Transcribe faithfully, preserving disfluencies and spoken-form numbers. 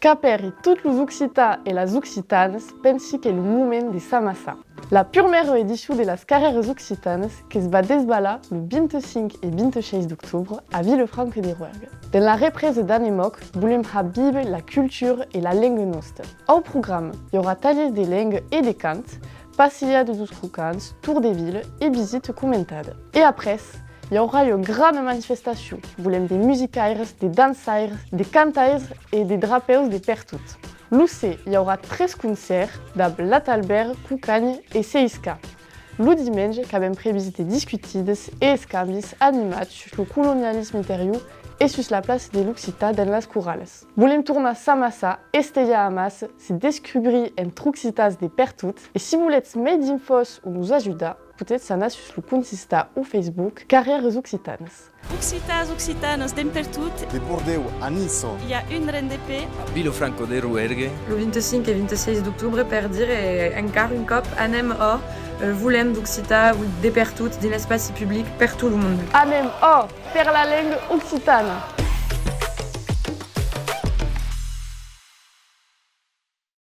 Qu'apèri tots los occitans e las occitanas, pensi qu'es lo moment de s'amassar. La purmèra edicion de las Carrièras Occitanas que's va desbalar lo vint-e-cinc e vint-e-sheis d'octobre a Vilafranca de Roergue. Dens la represa d'Anem Òc, volem har víver la cultura e la lenga nòsta. Au programa, i aurà talhièrs de lenga e de cant, passejadas deus crocants, torn de vila e visita comentada. E après, i aurà ua grana manifestacion. Volem de musicaires, de dançaires, de cantaires e de drapèus de pertot. Lo ser, i aurà tres concèrts dab La Talbèra, Cocanha e Seisca. Lo dimenge, qu'avem previst de discutidas e escambis animats sus lo colonialisme interior e sus la plaça de l'occitan dens las coralas. Volem tornar s'amassar, estejar amassa, se descubrir entre occitans de pertot. E si volètz mei d'infòs o nos ajudar, podètz anar sus lo compte Insta o Facebook Carrièras Occitanas. Occitans, occitanas, d'en pertot. De Bordèu a Niça. I a un rendez-pé. A Vilafranca de Roergue. Lo vint-e-cinc e vint-e-sheis d'octobre, per dire encara un còp, Anem Òc, eh, volem d'occitan de pertot dins l'espaci public per tot lo monde. Anem Òc per la lenga occitana!